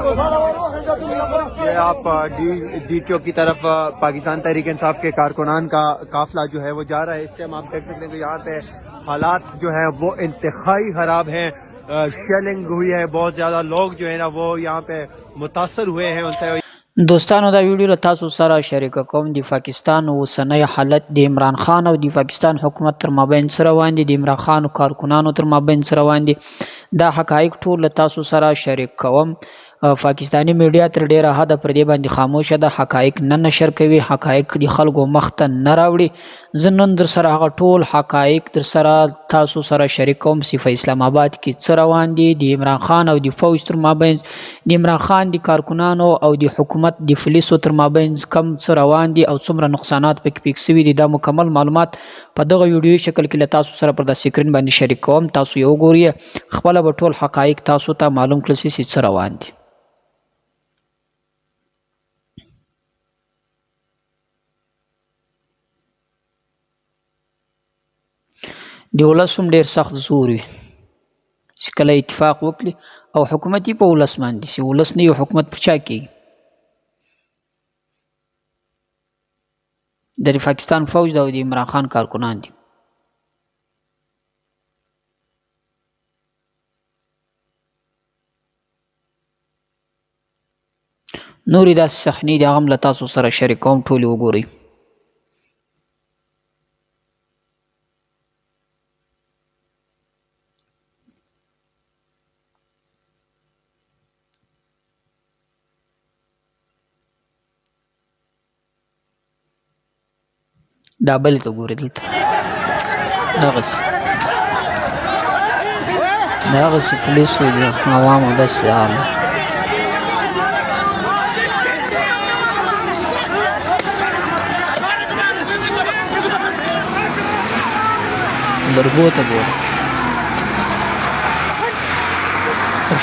ये आप D D चौक की तरफ पाकिस्तान तहरीक इंसाफ के कारकुनान का काफिला जो है वो जा रहा है। इस टाइम आप देख सकते हैं कि यहाँ पे हालात जो है वो इंतहाई खराब हैं। शेलिंग हुई है, बहुत ज्यादा लोग जो है ना वो यहाँ पे मुतासर हुए हैं उनसे। دوستانو، دا ویډیو له تاسو سره شریکه کوم. د پاکستان اوسنی حالت، د عمران خان او د پاکستان حکومت تر مابین څه روان دي، د عمران خان او کارکنانو تر مابین څه روان دي، دا حقایق ټول له تاسو سره شریک کوم. پاکستاني میډیا تر ډیره حده پر دې باندې خاموشه ده، حقایق نه نشر کوي، حقایق د خلکو مخ ته نه راوړي. زه نن در سره هغه ټول حقایق در سره تاسو سره شریک کوم چې په اسلام آباد کې څه روان دي، د عمران خان او د فوج تر مابین، د عمران خان د کارکنانو او د حکومت د پولیسو تر مابین کم څه روان دي او څومره نقصانات پکې پېښ شوي دي. دا مکمل معلومات په دغه ویډیوي شکل کې له تاسو سره پر د سکرین باندې شریک کوم. تاسو یې وګورئ، خپله به ټول حقایق تاسو ته معلوم کړل شي چې څه روان دي. د ولس هم ډېر سخت زور وي چې کله اتفاق وکړي او حکومت یې په ولس باندې، چې ولس نه یو، حکومت پر چا کېږي؟ د پاکستان فوج ده او د عمران خان کارکنان دي. نورې داسې صحنې دي، هغه هم له تاسو سره شریکوم، ټولې وګورئ. دا بل ته ګوري، دلته دغسې دغسې پولیسو دي، عوامو داسې حال دی. لرګو ته ګوره.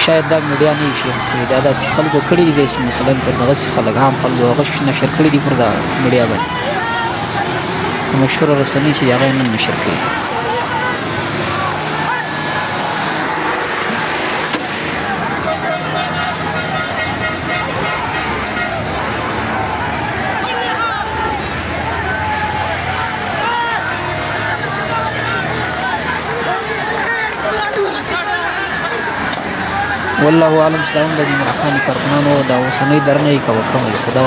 شاید دا میډیا نه شي کړی، دا داسې خلکو کړي دي چې مثلا پر دغسې خلک، عام خلکو هغه نشر کړي دي پر دا میډیا باندې. مشهوره رسنۍ چې هغه یې نن نشر کوي. والله اعلم چې دا هم د عمران خان کارکنانو دا اوسنۍ درنه یې کوه کومه ده، خو دا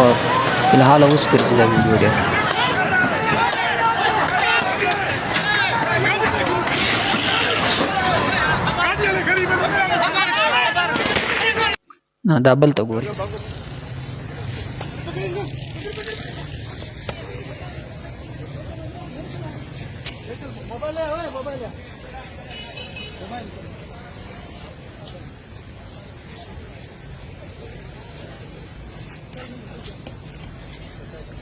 فی الحال اوس ګرځي دا ویډیو ډېره. نه، دا بل ته ګوري.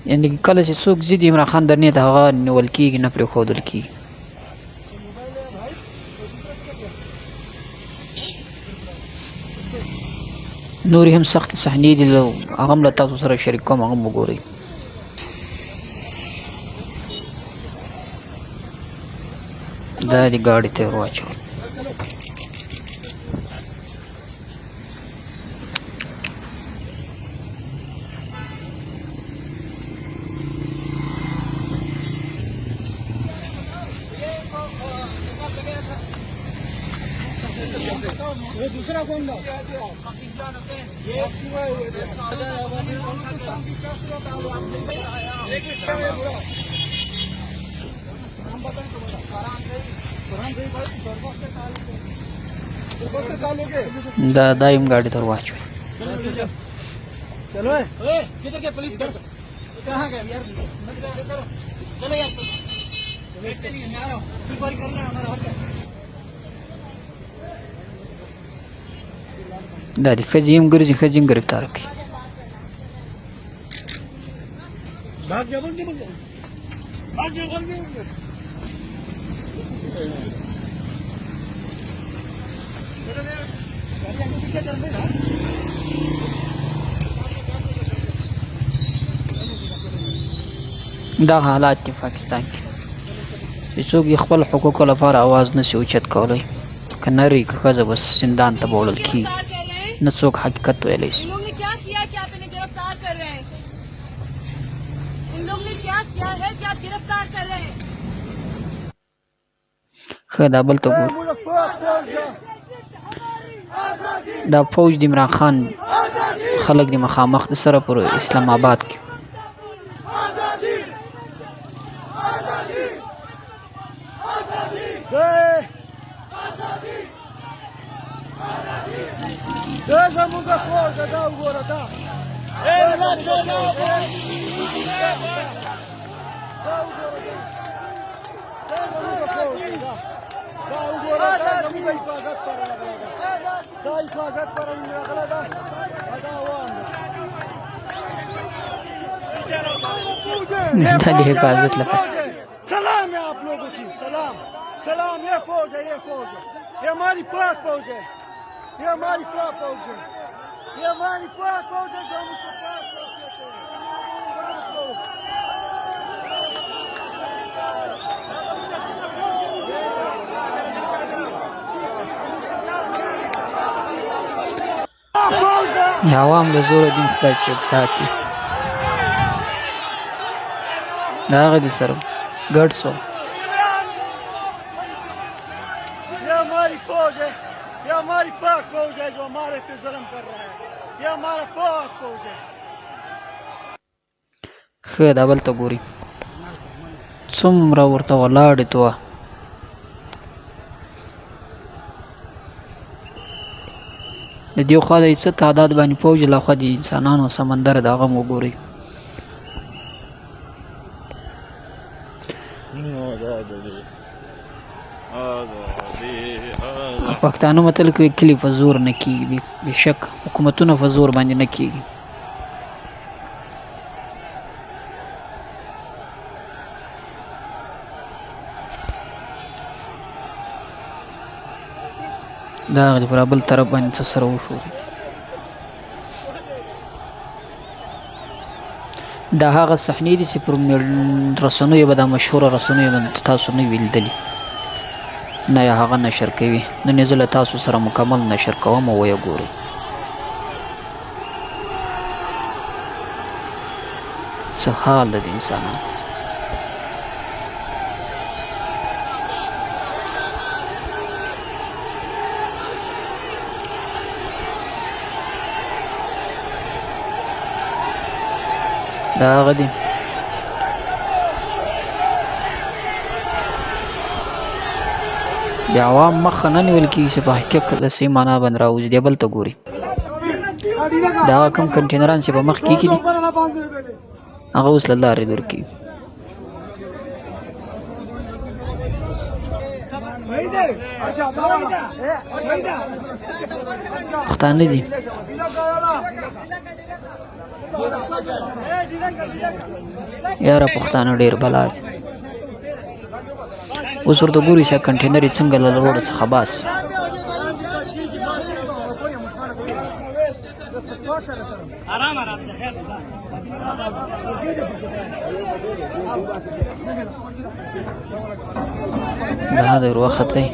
یعنی کله چې څوک ځي د عمران خان درنې ته، هغه نیول کېږي، نه پرېښودل کېږي. نورې هم سختې صحنې دي، هغه هم له تاسو سره شریک کوم، هغه هم وګورئ. دا د ګاډي ته ور واچول. दूसरा कौन था? دا دایم ګاډي ته ور واچول. चलो किधर के पुलिस घर कहाँ गए यार? चलो यार, नहीं मैं आ रहा हूँ, इंक्वायरी करना है, हमारा हक है। دا د ښځې هم ګرځي، ښځې هم ګرفتار کوي. भाग जा, भाग जा, भाग जा, भाग जा, भाग जा। पीछे चल रहे। دا حالات دي پاکستان کې چې څوک د خپل حقوقو لپاره اواز نشي اوچت کولی، که نر وي که ښځه، بس زندان ته به وړل کېږي. نه څوک حقیقت ویلی شي. इन लोग ने क्या किया कि आप इन्हें गिरफ्तार कर रहे हैं؟ इन लोग ने क्या किया है कि आप गिरफ्तार कर रहे हैं؟ ښه، دا بل ته ګوري. دا فوج د عمران خان خلک د مخامخ د سره پر اسلام آباد کې. دا زموږ فوج ده، دا وګوره، دا دا وګوره، دا زموږ فوج ده، دا وګوره، دا زموږ حفاظت پر راغله ده، دا حفاظت پر راغله ده، دا عوام ده. دا د حفاظت لپاره. سلام ہے آپ لوگوں کی، سلام سلام۔ یہ فوج ہے، یہ فوج ہے، یہ ہماری پاک فوج ہے، یہ ہماری پاک فوج ہے، یہ ہماری پاک فوج ہے، جو ہم اس کو پاک فوج کہتے ہیں، پاک فوج۔ د عوام له زوره دین خدای چې ساتي. دا هغه دي سره ګډ سو. یہ ہماری فوج ہے، یہ ہماری پاک فوج ہے، جو ہمارے پہ ظلم کر رہا ہے۔ یہ ہمارا پاک فوج ہے۔ ښه، دا بل ته ګوري، څومره ورته ولاړې دوه. د دې خوا د څه تعداد باندې فوج، له خوا د انسانانو سمندر د هغه هم وګورئ. آزادي آزادي. پښتانه متل کوي، کلي په زور نه کیږي. بېشک حکومتونه په زور باندې نه کیږي. دا هغه دي پر بل طرف باندې څه سره وښوري. دا هغه صحنې دي چې پر رسنیو به، دا مشهوره رسنیو باندې تاسو نه وي لیدلي، نه یې هغه نشر کوي. نن یې زه له تاسو سره مکمل نشر کوم او ویې ګورئ څه حال ده د انسانانو. دا هغه دي. د عوام مخه نه نیول کېږي چې په حقیقت د صحیح معنا باندې راوځي. دی بل ته ګوري، دا هغه کوم کنټینران چې په مخ کې دي، هغه اوس له لارې لور کوي. پښتانه دي یاره، پښتانه ډېر بلا دي. اوس ورته ګوري چې کنټینر یې څنګه له روډ څخه باسي. آرام آرام سے، خیر۔ دا د وروخت دی.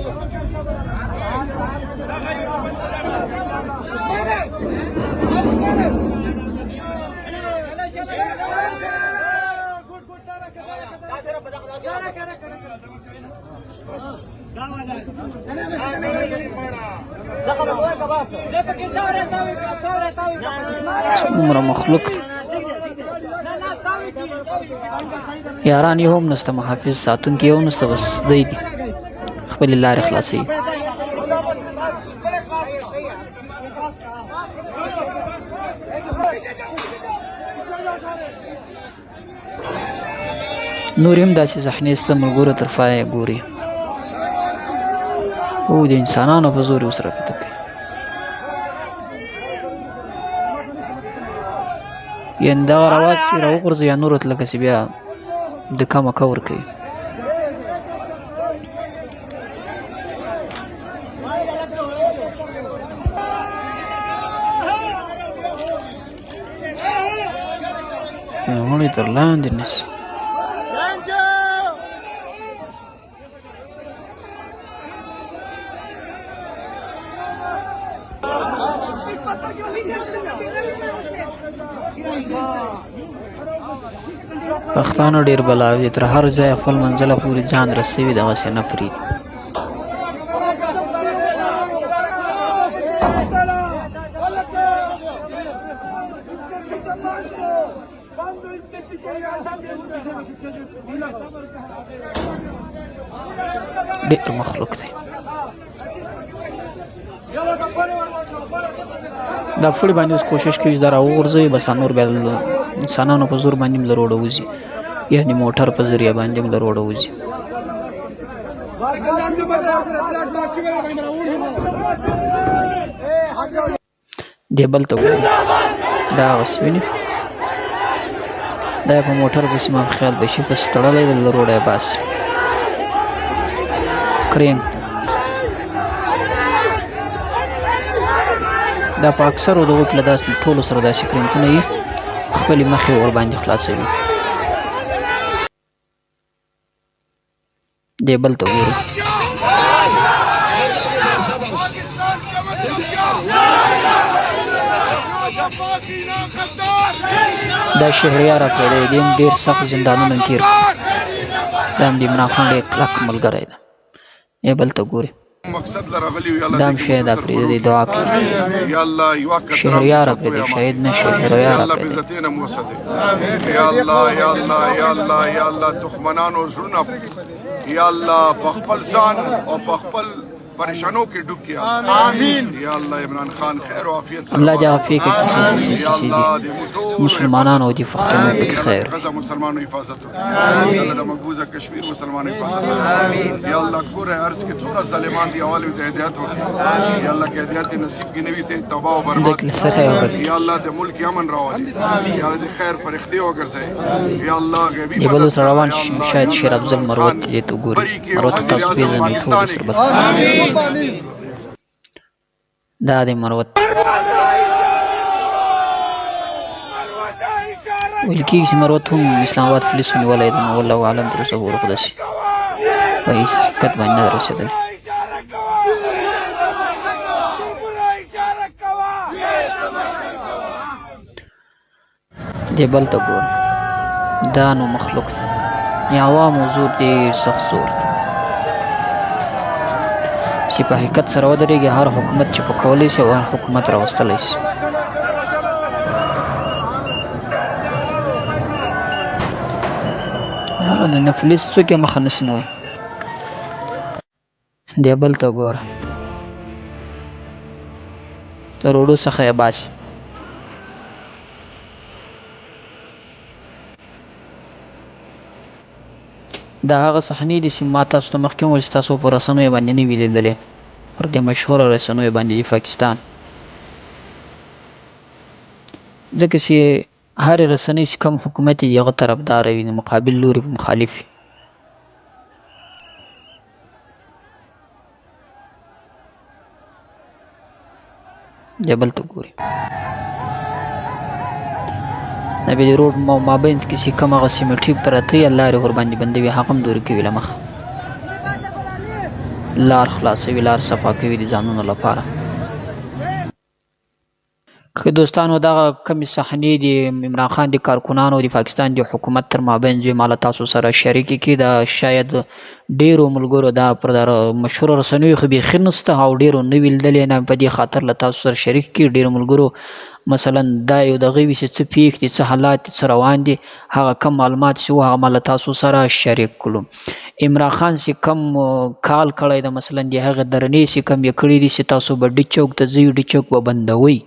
څومره مخلوق دی یاران یې هم نشته، محافظ ساتونکي یې هم نشته، بس دی دي خپلې لارې خلاصوي. نور هم داسې صحنې سته، ملګرو، تر پایه ګوري. او د انسانانو په زور یې اوس راپورته کوي. یعنې دغه رواج چې راوغورځوي یا نورو ته لکه چې بیا د کمه کور کوي. مړی تر لاندې نیسي. پښتانه ډېر بلاوي دي، تر هر ځایه خپل منزله پورې ځان رسوي، دغسې نه پرېږدي. ډېر مخلوق دی. دا فړې باندې اوس کوشش کوي چې دا راوغورځوي، بس نور بیا د انسانانو په زور باندې هم له روډه وځي، یعنې موټر په ذریعه باندې هم له روډه وځي. دی بل ته وګوري، دا هغسې ویني، دا یې په موټر پسې ما په خیال بشي پسې تړلی دی، له روډه یې باسي کرینګ. دا په اکثرو دغو کې له داسې ټولو سره داسې کرینکونه وي، خپلې مخې ورباندې خلاصوي. دی بل ته ګوري. دا شهریار افریدی دی، هم ډېر سخت زندانونه تېر کړي. دا هم د عمران خان ډېر کلک ملګری دی. دی بل ته ګوري. مقصد لرغلی یا الله دا هم شهید افریدی دی، دعا کوي. یا الله یو قطره شهریار افریدی، شهید نه، شهریار یا الله افریدی. عزتین مو وساته یا الله یا الله یا الله یا الله دښمنانو زړونه یا الله په خپل ځان او په خپل پریشانو کې ډوب کړي. امين. یا الله عمران خان خیر او عافیت سره الله دې هغه فکر کې څه څه یا څه دي الله دې موږ ټول مسلمانانو او دي پښتنو پکې خیر وي. غزه مسلمانو حفاظت وکړي. یا الله د مقبوضه کشمیر مسلمانو حفاظت وکړي. یا الله کور ارض کې څوره ظالمان دي اول ته هدایت وکړي. یا الله کې هدایت نصیب کې نوي ته تباہ او برباد. دک له سره یې وبرکي. یا الله د ملک امن راولي. یا الله د خیر فرښتې وګرځي. یا الله غیبی دی بل مدد سره روان یا شي، الله، شاید یا شیر الله افضل عمران مروت خان دې ته وګوري. بری کې مروت تاسو وزیر اعظم پېژنئ ټول پاکستان سره کې. بل. دا دی مروت. ویل کېږي چې مروت هم اسلام آباد پولیسو نیولی دی، نو والله اعلم تر اوسه پورې خو داسې په هېڅ حقیقت باندې نه دی رسېدلی. دې بل ته ګوره، دا نو مخلوق دی، د عوامو زور ډېر سخت زور دی چې په حقیقت سره ودرېږي، هر حکومت چې په کولی شي او هر حکومت راوستلی شي. هغه د نفلیس څوک یې مخه نشي نیولی. دې بل ته ګوره، د روډو څخه یې باسي. دا هغه صحنې دي چې ما تاسو ته مخکې وویل چې تاسو په رسنیو باندې نه وي لیدلې، پر دې مشهوره رسنیو باندې د پاکستان، ځکه چې هرې رسنۍ چې کوم حکومت یې د هغه طرفدار وي، د مقابل لوري په مخالف وي. دی بل ته ګوري. دا بیا د روډ مابینځ کې چې کوم هغه سیمټي پرته یا لارې ورباندې بندوي، هغه هم دورې کوي، له مخه لار خلاصوي، لار صفا کوي د ځانونو لپاره. ښه دوستانو، دغه کمې صحنې د عمران خان د کارکنانو د پاکستان د حکومت تر مابین وې، ما له تاسو سره شریکې کړې. دا شاید ډېرو ملګرو دا پر مشهورو رسنیو خو بیخي نشته او ډېرو نه وي لیدلې، نه په دې خاطر له تاسو سره شریک کړي. ډېرو ملګرو مثلا دا یو دغه وي چې څه پېښ دي، څه حالات دي، څه روان دي، هغه کم معلومات چې وو هغه ما له تاسو سره شریک کړو. عمران خان چې کم کال کړی ده، مثلا د هغه درنې چې کم یې کړي دي چې تاسو به ډي چوک ته ځئ، ډي چوک به بندوئ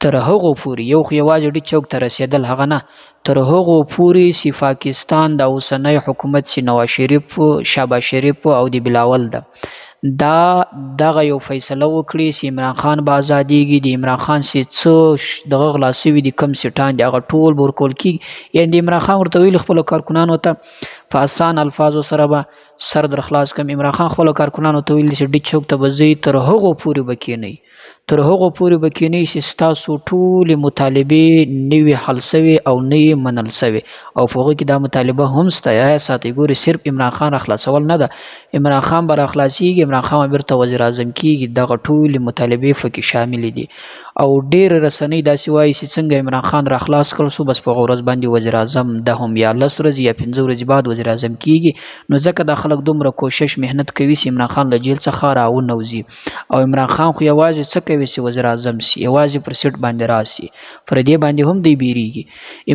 تر هغو پورې، یو خو یوازې ډي چوک ته رسېدل هغه نه، تر هغو پورې چې پاکستان د اوسنی حکومت چې نواز شریف، شهباز شریف او د بلاول ده، دا دغه یو فیصله وکړي چې عمران خان به ازادېږي، د عمران خان چې څه دغه غلا شوي دي، کم سیټان دي، هغه ټول به ورکول کېږي. یعنې د عمران خان ورته ویلي خپلو کارکنانو ته په اسان الفاظو سره به سر در خلاص کړم. عمران خان خپلو کارکنانو ته ویلي چې ډي چوک ته به ځئ، تر هغو پورې به کښېنئ، تر هغو پورې به کښېنئ چې ستاسو ټولې مطالبې نه وي حل شوې او نه یې منل شوې. او په هغو کې دا مطالبه هم شته، یاد ساتئ، ګورئ صرف عمران خان راخلاصول نه ده، عمران خان به راخلاصېږي، عمران خان به بېرته وزیر اعظم کېږي، دغه ټولې مطالبې پکې شاملې دي. او ډېر رسنۍ داسې وایي چې څنګه عمران خان را خلاص کړ سو، بس په هغه ورځ باندې وزیر اعظم ده هم یا 10 ورځې یا 5 ورځې بعد وزیر اعظم کیږي. نو ځکه دا خلک دومره کوشش محنت کوي چې عمران خان له جیل څخه راونوځي. او عمران خان خو یوازې څه کوي چې وزیر اعظم سي، یوازې پر سیټ باندې راسي، پر دې باندې هم دی بیریږي.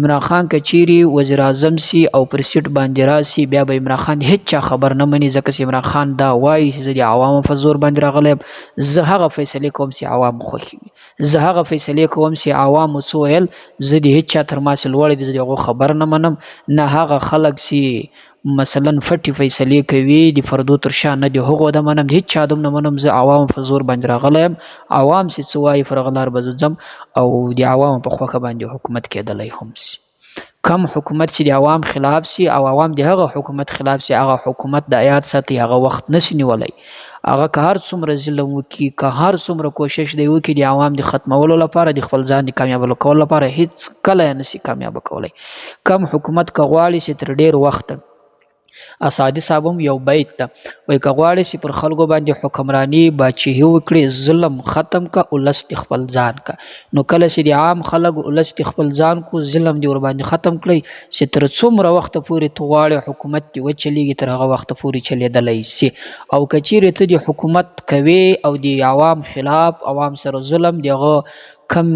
عمران خان که چیرې وزیر اعظم سي او پر سیټ باندې راسي، بیا به عمران خان هیڅ چا خبر نه مني، ځکه چې عمران خان دا وایي چې زه د عوامو په زور باندې راغلی یم، زه هغه فیصلې کوم چې عوام خوښي وي، زه هغه فیصلې کوم چې عوامو څه ویل، زه د هیڅ چا تر ما چې لوړ دي زه د هغو خبر نه منم. نه هغه خلک چې مثلا فټي فیصلې کوي د فردو تر شا، نه د هغو د منم، د هیڅ چا دم نه منم. زه عوامو په زور باندې راغلی یم، عوام چې څه وایي پر هغه لار به زه ځم او د عوامو په خوښه باندې حکومت کېدلی هم سي. کم حکومت چې د عوام خلاف سي او عوام د هغه حکومت خلاف سي، هغه حکومت د یاد ساتي، هغه وخت نسي نیولی. هغه که هر څومره ظلم وکړي، که هر څومره کوشش دی وکړي د عوام د ختمولو لپاره، د خپل ځان د کامیابولو کولو لپاره، هیڅ کله یې نسي کامیابه کولی. کم حکومت که غواړي چې تر ډېر وخته، اسعدي صاحب هم یو بیت ده وایي، که غواړي چې پر خلکو باندې حکمراني باچهي وکړي، ظلم ختم که ولس دې خپل ځان که. نو کله چې د عام خلک ولس دې خپل ځان کو، ظلم دې ورباندې ختم کړئ، چې تر څومره وخته پورې ته غواړې حکومت دې وچلېږي، تر هغه وخته پورې چلېدلی سي. او که چیرې ته د حکومت کوې او د عوام خلاف، عوام سره ظلم، د هغه کم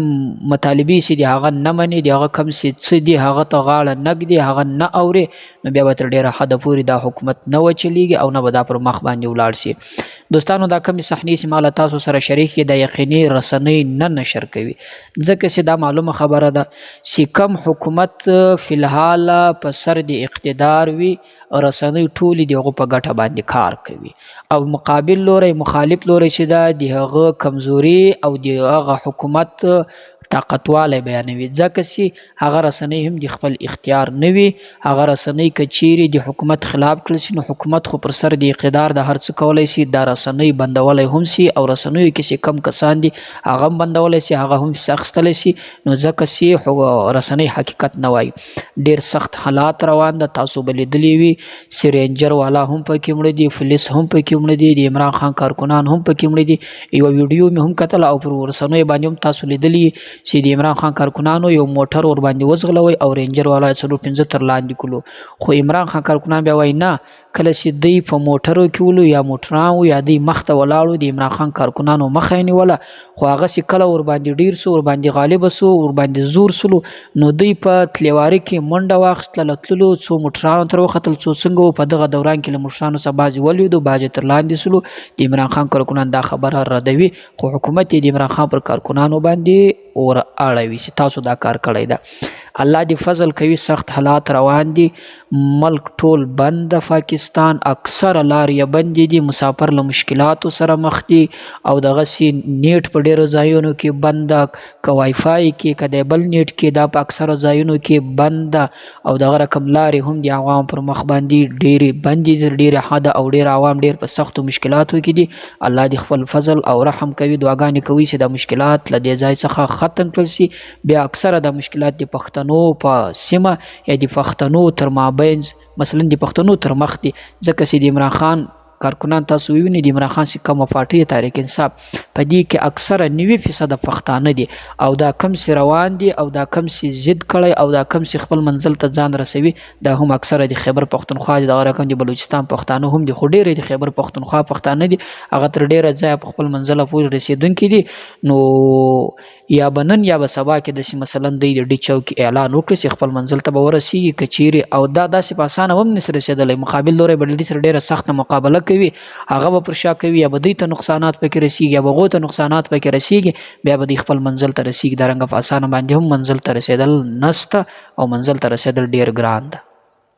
مطالبې چې دي هغه نه منې، د هغه کم چې څه دي هغه ته غاړه نه ږدې، هغه نه اورې، نو بیا به تر ډېره حده پورې دا حکومت نه وچلېږي او نه به دا پر مخ باندې ولاړ سي. دوستانو، دا کمې صحنې چې ما له تاسو سره شریک کړې، دا یقیني رسنۍ نه نشر کوي، ځکه چې دا معلومه خبره ده چې کم حکومت فی الحال په سر د اقتدار وي، رسنۍ ټولې د هغو په ګټه باندې کار کوي او مقابل لوری، مخالف لوری چې ده، د هغه کمزوري او د هغه حکومت طاقتوالی بیانوي، ځکه چې هغه رسنۍ هم د خپل اختیار نه وي. هغه رسنۍ که چیرې د حکومت خلاف کړل شي، نو حکومت خو پر سر د اقتدار د هر څه کولی شي، دا رسنۍ بندولی هم شي او رسنیو کې چې کم کسان دي هغه هم بندولی شي، هغه هم فیسه اخیستلی شي. نو ځکه چې رسنۍ حقیقت نه وایي. ډیر سخت حالات روان ده، تاسو به لیدلی وي چې رینجر والا هم پکې مړه دي، پولیس هم پکې مړه دي، د عمران خان کارکنان هم پکې مړه دي. یوه ویډیو مې هم کتله او پر رسنیو باندې هم تاسو لیدلی چې د عمران خان کارکنانو یو موټر ور باندې وځغلوی او رینجر والا یې 4 5 تر لاندې کړو. خو عمران خان کارکنان بیا وایي نه، کله چې دوی په موټرو کې ولو یا موټران وو یا دوی مخته ولاړو، د عمران خان کارکنانو مخه یې نیوله، خو هغه چې کله ورباندې ډیر سو، ورباندې غالب سو، ورباندې زور سولو، نو دوی په تلیواري کې منډه واخیستله، تللو څو موټرانو تر وختل، څو څنګه وو، په دغه دوران کې له موټرانو څخه بعضې ولوېدو، بعضې تر لاندې سولو. د عمران خان کارکنان دا خبره ردوي، خو حکومت یې د عمران خان پر کارکنانو باندې اور اړوي چې تاسو دا کار کړی ده. الله دې فضل کوي. سخت حالات روان دي، ملک ټول بند د پاکستان، اکثره لارې یې بندې دي، مسافر له مشکلاتو سره مخ دي او دغسې نیټ په ډېرو ځایونو کې بند ده، که وای فای کې که د بل نیټ کې، دا په اکثره ځایونو کې بند ده او دغه رقم لارې هم د عوام پر مخ باندې ډېرې بندې دي ډېرې حده او ډېر عوام ډېر په سختو مشکلاتو کې دي. الله دې خپل فضل او رحم کوي. دعاګانې کوي چې دا مشکلات له دې ځای څخه ختم کړل سي. بیا اکثره دا مشکلات د پښتنو په سیمه یا د پښتنو تر مابینځ، مثلا د پښتنو تر مخ دي، ځکه چې د عمران خان کارکنان تاسو ووینئ، د عمران خان چې کومه پارټي تحریک انصاف، په دې کې اکثره 90% پښتانه دي او دا کم سي روان دي او دا کم سي ضد کړی او دا کم سي خپل منزل ته ځان رسوي، دا هم اکثره د خیبر پښتونخوا دي، دغه رقم د بلوچستان پښتانه هم دي، خو ډېر د خیبر پښتونخوا پښتانه دي، هغه تر ډېره ځایه په خپل منزله پورې رسېدونکي دي. نو یا به نن یا به سبا کې داسې مثلا دوی د ډي چوک اعلان وکړي چې خپل منزل ته به ورسیږي که چیرې، او دا داسې په اسانه هم نشي رسېدلی، مقابل لوری به له دوی سره ډېره سخته مقابله کوي، هغه به پر شا کوي، یا به دوی ته نقصانات پکې رسیږي یا به هغو ته نقصانات پکې رسیږي، بیا به دوی خپل منزل ته رسیږي. دا رنګه په اسانه باندې هم منزل ته رسېدل نسته او منزل ته رسېدل ډېر ګران ده.